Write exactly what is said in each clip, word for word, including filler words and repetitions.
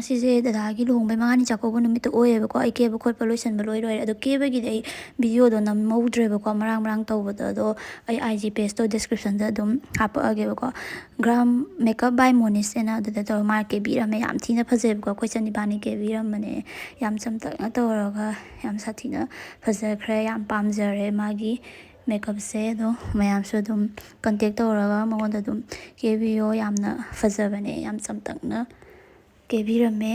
ꯁꯤꯁꯦ ꯗꯗꯥꯒꯤ ꯂꯨꯍꯣꯡꯕꯩ ꯃꯉꯥꯅꯤ ꯆꯥꯛꯀꯧꯕ ꯅꯨꯃꯤꯠꯇ ꯑꯣꯏꯌꯦꯕꯀꯣ꯫ ꯑꯩ ꯀꯦꯕ ꯈꯣꯠꯄ ꯂꯣꯏꯁꯟꯕ ꯂꯣꯏ ꯂꯣꯏꯔꯦ꯫ ꯑꯗꯣ ꯀꯦꯕꯒꯤꯗꯤ ꯑꯩ ꯚꯤꯗꯤꯑꯣꯗꯣ ꯅꯝꯍꯧꯗ꯭ꯔꯦꯕꯀꯣ, ꯃꯔꯥꯡ ꯃꯔꯥꯡ ꯇꯧꯕꯗꯣ꯫ ꯑꯗꯣ ꯑꯩ ꯑꯥꯏ ꯖꯤ ꯄꯦꯖꯇꯣ ꯗꯤꯁꯀ꯭ꯔꯤꯞꯁꯟꯗ ꯑꯗꯨꯝ ꯍꯥꯄꯛꯑꯒꯦꯕꯀꯣ꯫ ꯒ꯭ꯔꯥꯝ ꯃꯦꯀꯞ ꯕꯥꯏ ꯃꯣꯅꯤꯁ ꯍꯥꯏꯅ ꯑꯗꯨꯗ ꯇꯧꯔ ꯃꯥ ꯀꯦꯕꯤꯔꯝꯃꯦ꯫ ꯌꯥꯝ ꯊꯤꯅ ꯐꯖꯩꯕꯀꯣ꯫ ꯑꯩꯈꯣꯏ ꯆꯟ ꯏꯕꯥꯅꯤ ꯀꯦꯕꯤꯔꯝꯕꯅꯦ꯫ ꯌꯥꯝ ꯆꯝꯇꯛꯅ ꯇꯧꯔꯒ ꯌꯥꯝ ꯁꯥꯊꯤꯅ ꯐꯖꯈ꯭ꯔꯦ꯫ ꯌꯥꯝ ꯄꯥꯝꯖꯔꯦ ꯃꯥꯒꯤ ꯃꯦꯀꯞꯁꯦ꯫ ꯑꯗꯣ ꯃꯌꯥꯝꯁꯨ ꯑꯗꯨꯝ ꯀꯟꯇꯦꯛ ꯇꯧꯔꯒ ꯃꯉꯣꯟꯗ ꯑꯗꯨꯝ ꯀꯦꯕꯤꯌꯣ꯫ ꯌꯥꯝꯅ ꯐꯖꯕꯅꯦ꯫ ꯌꯥꯝ ꯆꯝꯇꯛꯅ ꯀꯦꯕꯤꯔꯝꯃꯦ꯫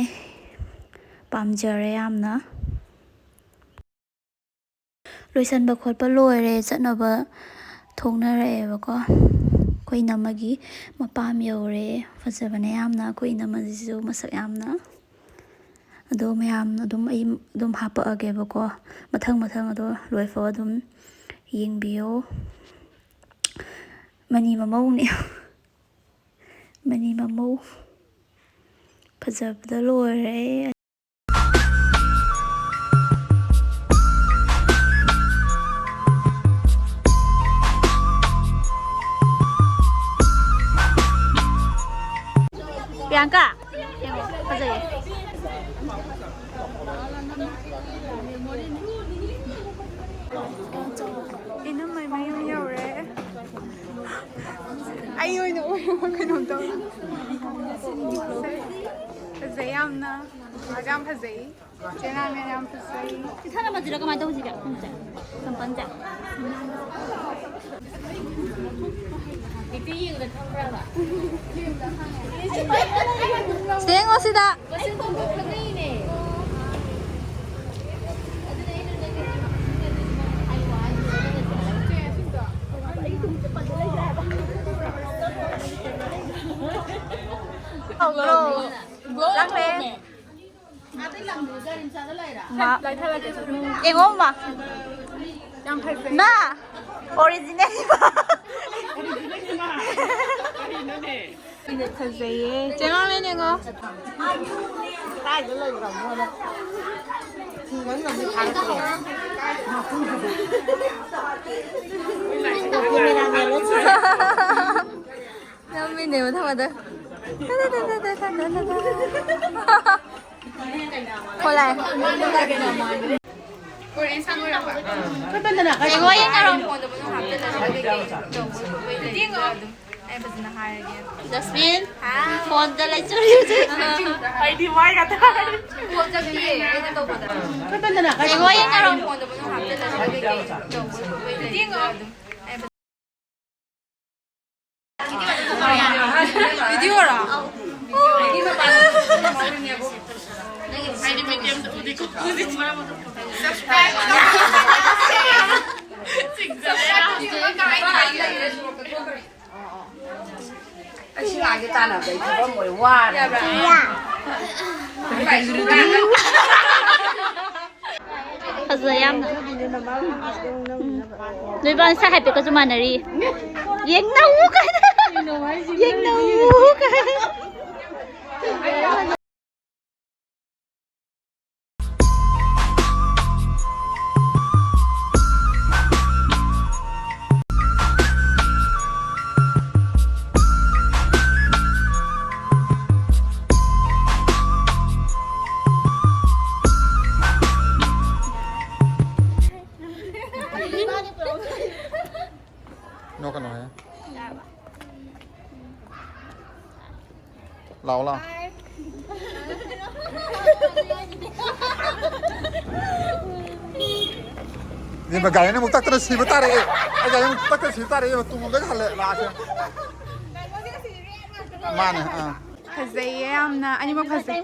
ꯄꯥꯝꯖꯔꯦ ꯌꯥꯝꯅ꯫ ꯂꯣꯏꯁꯟꯕ ꯈꯣꯠꯄ ꯂꯣꯏꯔꯦ, ꯆꯠꯅꯕ ꯊꯣꯛꯅꯔꯛꯑꯦꯕꯀꯣ꯫ ꯑꯩꯈꯣꯏ ꯏꯅꯝꯃꯒꯤ ꯃꯄꯥꯝ ꯌꯧꯔꯦ꯫ ꯐꯖꯕꯅꯦ ꯌꯥꯝꯅ꯫ ꯑꯩꯈꯣꯏ ꯏꯅꯝꯃꯁꯤꯁꯨ ꯃꯁꯛ ꯌꯥꯝꯅ꯫ ꯑꯗꯣ ꯃꯌꯥꯝ ꯑꯗꯨꯝ ꯑꯩ ꯑꯗꯨꯝ ꯍꯥꯄꯛꯑꯒꯦꯕꯀꯣ, ꯃꯊꯪ ꯃꯊꯪ꯫ ꯑꯗꯣ ꯂꯣꯏꯐꯥꯎ ꯑꯗꯨꯝ ꯌꯦꯡꯕꯤꯌꯣ꯫ ꯃꯅꯤ ꯃꯃꯧꯅꯦ꯫ ꯃꯅꯤ ꯃꯃꯧ ꯐꯖꯕꯗ ꯂꯣꯏꯔꯦ꯫ ꯄ꯭ꯔꯤꯌꯥꯡꯀꯥ, ꯌꯦꯡꯉꯣ, ꯐꯖꯩꯌꯦ꯫ ꯏꯅꯝꯃꯩ ꯃꯌꯨꯝ ꯌꯧꯔꯦ꯫ ꯑꯩ ꯑꯣꯏꯅ ꯑꯣꯏꯔꯕ ꯀꯩꯅꯣꯝ ꯇꯧꯔꯦ꯫ ꯐꯖꯩ ꯌꯥꯝꯅ꯫ ꯃꯥꯁꯨ ꯌꯥꯝ ꯐꯖꯩ꯫ ꯆꯦ ꯔꯥꯃꯦꯟ ꯌꯥꯝ ꯐꯖꯩ꯫ ꯏꯊꯟ ꯑꯃꯁꯤꯔ ꯀꯃꯥꯏꯅ ꯇꯧꯁꯤꯒꯦ? ꯈꯣꯡꯎꯞꯁꯦ, ꯆꯝꯄꯜꯁꯦ꯫ ꯁꯤꯗ ꯌꯦꯡꯉꯣ ꯁꯤꯗ꯫ ꯍꯧꯈ꯭ꯔꯣ꯫ ꯂꯥꯛꯈ꯭ꯔꯦ꯫ ꯃꯥ꯫ ꯌꯦꯡꯉꯣ ꯃꯥ꯫ ꯌꯥꯝ ꯐꯖꯩ꯫ ꯃꯥ꯫ ꯑꯣꯔꯤꯖꯤꯅꯦꯜ ꯃꯥ꯫ ꯐꯖꯩꯌꯦ꯫ ꯆꯦ ꯔꯥꯃꯦꯟ ꯌꯦꯡꯉꯣ꯫ ꯅꯝꯃꯤꯅꯦ ꯃꯊꯪ ꯃꯊꯪ꯫ ꯈꯣꯂꯥꯏ꯫ ꯌꯦꯡꯉꯣ, ꯌꯦꯡꯅꯔꯣ꯫ ꯐꯣꯟꯗ ꯃꯣꯏ ꯍꯥꯞꯆꯤꯜꯂꯁꯤ꯫ ꯀꯩꯀꯩ ꯇꯧꯕ ꯈꯣꯠꯄꯩ ꯂꯩꯕ꯭ꯔꯥ ꯑꯗꯨꯝ ꯑꯩ ꯐꯖꯅ ꯍꯥꯏꯔꯒꯦ꯫ ꯖꯁꯃꯤꯟ, ꯍꯥꯎ꯫ ꯐꯣꯟꯗ ꯂꯩꯆꯨꯔꯤ ꯍꯧꯖꯤꯛ꯫ ꯑꯩꯗꯤ ꯃꯥꯏꯒ ꯊꯥꯔꯦ꯫ ꯀꯣꯜ ꯆꯠꯈꯤꯌꯦ, ꯑꯩꯅ ꯇꯧꯕꯗ꯫ ꯌꯦꯡꯉꯣ, ꯌꯦꯡꯅꯔꯣ꯫ ꯐꯣꯟꯗ ꯃꯣꯏ ꯍꯥꯞꯆꯤꯜꯂꯁꯤ꯫ ꯀꯩꯀꯩ ꯇꯧꯕ ꯈꯣꯠꯄꯩ ꯂꯩꯕ꯭ꯔꯥ ꯑꯗꯨꯝ ꯑꯩ ꯚꯤꯗꯤꯑꯣꯔꯣ? ꯑꯩ ꯁꯤ ꯂꯥꯛꯑꯒꯦ ꯇꯥꯟꯅꯕꯗ ꯑꯩ ꯊꯕꯛ ꯑꯃ ꯑꯣꯏ ꯋꯥꯔꯦ꯫ ꯐꯖꯩ ꯌꯥꯝꯅ꯫ ꯎꯝ꯫ ꯅꯣꯏꯕꯥꯅꯤ ꯁꯛ ꯍꯥꯏꯐꯦꯠꯀꯁꯨ ꯃꯥꯟꯅꯔꯤ꯫ ꯌꯦꯡꯅꯧ ꯀꯥꯏꯅ꯫ ꯌꯦꯡꯅꯧ ꯀꯥꯏꯅ꯫ ꯅꯣꯛꯀꯅꯨꯍꯦ꯫ ꯂꯥꯛꯑꯣ, ꯂꯥꯛꯑꯣ꯫ ꯏꯕꯦꯝꯃ, ꯒꯥꯔꯤꯅ ꯑꯃꯨꯛ ꯇꯛꯇꯅ ꯁꯤꯕ ꯇꯥꯔꯦ꯫ ꯑꯩ ꯒꯥꯔꯤ ꯑꯃꯨꯛ ꯇꯛꯇꯅ ꯁꯤꯕ ꯇꯥꯔꯦ꯫ ꯏꯕꯦꯝꯃ, ꯇꯨꯡꯂꯣꯝꯗꯒ ꯍꯜꯂꯦ ꯂꯥꯛꯑꯁꯦ꯫ ꯃꯥꯅꯦ, ꯑꯥ꯫ ꯐꯖꯩꯌꯦ ꯌꯥꯝꯅ꯫ ꯑꯅꯤꯃꯛ ꯐꯖꯩ꯫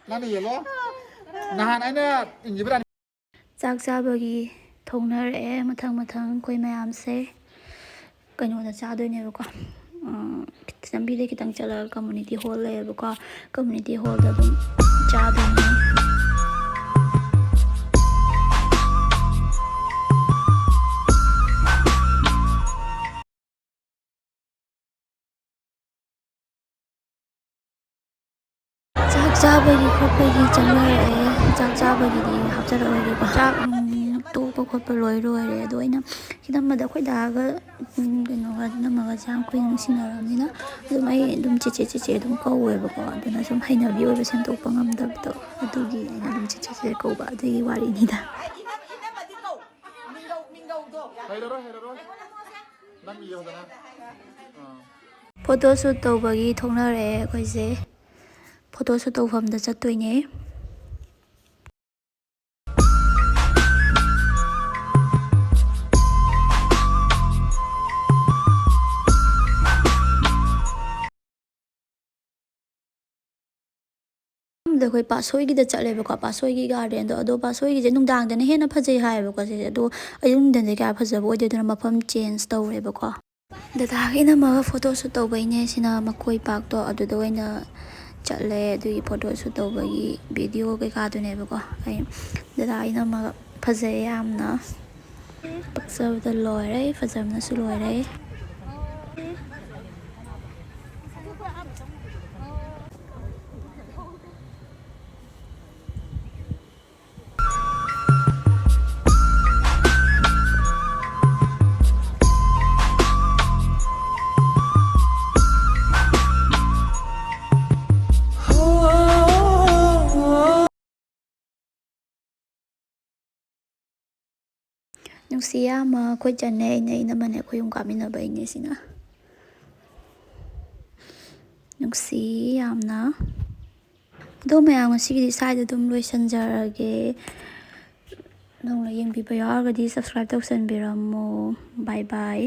ꯅꯪꯅ ꯌꯦꯜꯂꯣ꯫ ꯅꯍꯥꯟ ꯑꯩꯅ ꯏꯟꯈꯤꯕ ꯔꯥꯅꯤ꯫ ꯆꯥꯛ ꯆꯥꯕꯒꯤ ꯊꯣꯡꯅꯔꯛꯑꯦ ꯃꯊꯪ ꯃꯊꯪ ꯑꯩꯈꯣꯏ ꯃꯌꯥꯝꯁꯦ꯫ ꯀꯩꯅꯣꯗ ꯆꯥꯗꯣꯏꯅꯦꯕꯀꯣ꯫ ꯑ, ꯂꯝꯕꯤꯗ ꯈꯤꯇꯪ ꯆꯠꯂꯒ community hall ꯂꯩꯌꯦꯕꯀꯣ꯫ Community hallꯗ ꯑꯗꯨꯝ ꯆꯥꯗꯣꯏꯅꯦ꯫ ꯆꯥꯛ ꯆꯥꯕꯒꯤ ꯈꯣꯠꯄꯒꯤ ꯆꯪꯅꯔꯛꯑꯦ꯫ ꯆꯥꯛ ꯆꯥꯕꯒꯤꯗꯤ ꯍꯥꯞꯆꯔꯛꯑꯣꯏꯒꯦꯀꯣ꯫ ꯆꯥꯛ, ꯎꯝ, ꯇꯣꯛꯄ ꯈꯣꯠꯄ ꯂꯣꯏ ꯂꯣꯏꯔꯦ꯫ ꯑꯗꯣ ꯑꯩꯅ ꯏꯅꯝꯃꯗ, ꯑꯩꯈꯣꯏ ꯗꯥꯒ, ꯎꯝ, ꯀꯩꯅꯣꯒ, ꯏꯅꯝꯃꯒꯁꯦ ꯌꯥꯝ ꯀꯨꯏꯅ ꯅꯨꯡꯁꯤꯅꯔꯕꯅꯤꯅ ꯑꯗꯨꯝ ꯑꯩ ꯑꯗꯨꯝ ꯆꯦꯆꯦ, ꯆꯦꯆꯦ ꯑꯗꯨꯝ ꯀꯧꯋꯦꯕꯀꯣ꯫ ꯑꯗꯨꯅ ꯁꯨꯝ ꯍꯩꯅꯕꯤ ꯑꯣꯏꯕ ꯁꯦꯝꯗꯣꯛꯄ ꯉꯝꯗꯕꯗꯣ, ꯑꯗꯨꯒꯤ ꯑꯩꯅ ꯑꯗꯨꯝ ꯆꯦꯆꯦ, ꯆꯦꯆꯦ ꯀꯧꯕ, ꯑꯗꯨꯒꯤ ꯋꯥꯔꯤꯅꯤꯗ꯫ ꯍꯩꯔꯔꯣꯏ, ꯍꯩꯔꯔꯣꯏ꯫ ꯅꯪ ꯏꯌꯣ ꯐꯖꯅ꯫ ꯑꯥ꯫ ꯐꯣꯇꯣ ꯁꯨꯠ ꯇꯧꯕꯒꯤ ꯊꯣꯛꯅꯔꯛꯑꯦ ꯑꯩꯈꯣꯏꯁꯦ꯫ ꯐꯣꯇꯣ ꯁꯨꯠ ꯇꯧꯐꯝꯗ ꯆꯠꯇꯣꯏꯅꯦ꯫ ꯑꯍꯥꯟꯕꯗ ꯑꯩꯈꯣꯏ ꯄꯥꯠꯁꯣꯏꯒꯤꯗ ꯆꯠꯂꯦꯕꯀꯣ, ꯄꯥꯠꯁꯣꯏꯒꯤ ꯒꯥꯔꯗꯦꯟꯗꯣ꯫ ꯑꯗꯣ ꯄꯥꯠꯁꯣꯏꯒꯤꯁꯦ ꯅꯨꯡꯗꯥꯡꯗꯅ ꯍꯦꯟꯅ ꯐꯖꯩ ꯍꯥꯏꯌꯦꯕꯀꯣ ꯁꯤꯁꯦ꯫ ꯑꯗꯣ ꯑꯌꯨꯛ ꯅꯨꯡꯊꯤꯟꯗꯤ ꯀꯌꯥ ꯐꯖꯕ ꯑꯣꯏꯗꯦ, ꯑꯗꯨꯅ ꯃꯐꯝ ꯆꯦꯟꯖ ꯇꯧꯔꯦꯕꯀꯣ꯫ ꯗꯗꯥꯒ ꯏꯅꯝꯃꯒ ꯐꯣꯇꯣ ꯁꯨꯠ ꯇꯧꯕꯩꯅꯦ ꯁꯤꯅ, ꯃꯈꯣꯏ ꯄꯥꯛꯇꯣ ꯑꯗꯨꯗ ꯑꯣꯏꯅ ꯆꯠꯂꯦ꯫ ꯑꯗꯨꯒꯤ ꯐꯣꯇꯣ ꯁꯨꯠ ꯇꯧꯕꯒꯤ ꯚꯤꯗꯤꯑꯣ ꯀꯩꯀꯥꯗꯨꯅꯦꯕꯀꯣ꯫ ꯑꯩ ꯗꯗꯥ ꯏꯅꯝꯃꯒ ꯐꯖꯩ ꯌꯥꯝꯅ꯫ ꯄꯛꯆꯕꯗ ꯂꯣꯏꯔꯦ, ꯐꯖꯕꯅꯁꯨ ꯂꯣꯏꯔꯦ꯫ ꯅꯨꯡꯁꯤ ꯌꯥꯝꯅ ꯑꯩꯈꯣꯏ ꯆꯟꯅꯦ, ꯑꯩꯅ ꯏꯅꯝꯃꯅꯦ ꯑꯩꯈꯣꯏ ꯑꯍꯨꯝ ꯀꯥꯞꯃꯤꯟꯅꯕꯩꯅꯦ ꯁꯤꯅ꯫ ꯅꯨꯡꯁꯤ ꯌꯥꯝꯅ꯫ ꯑꯗꯣ ꯃꯌꯥꯝ, ꯉꯁꯤꯒꯤꯗꯤ ꯁ꯭ꯋꯥꯏꯗ ꯑꯗꯨꯝ ꯂꯣꯏꯁꯤꯟꯖꯔꯒꯦ꯫ ꯅꯧꯅ ꯌꯦꯡꯕꯤꯕ ꯌꯥꯎꯔꯒꯗꯤ subscribe ꯇꯧꯁꯟꯕꯤꯔꯝꯃꯣ꯫ Bye bye꯫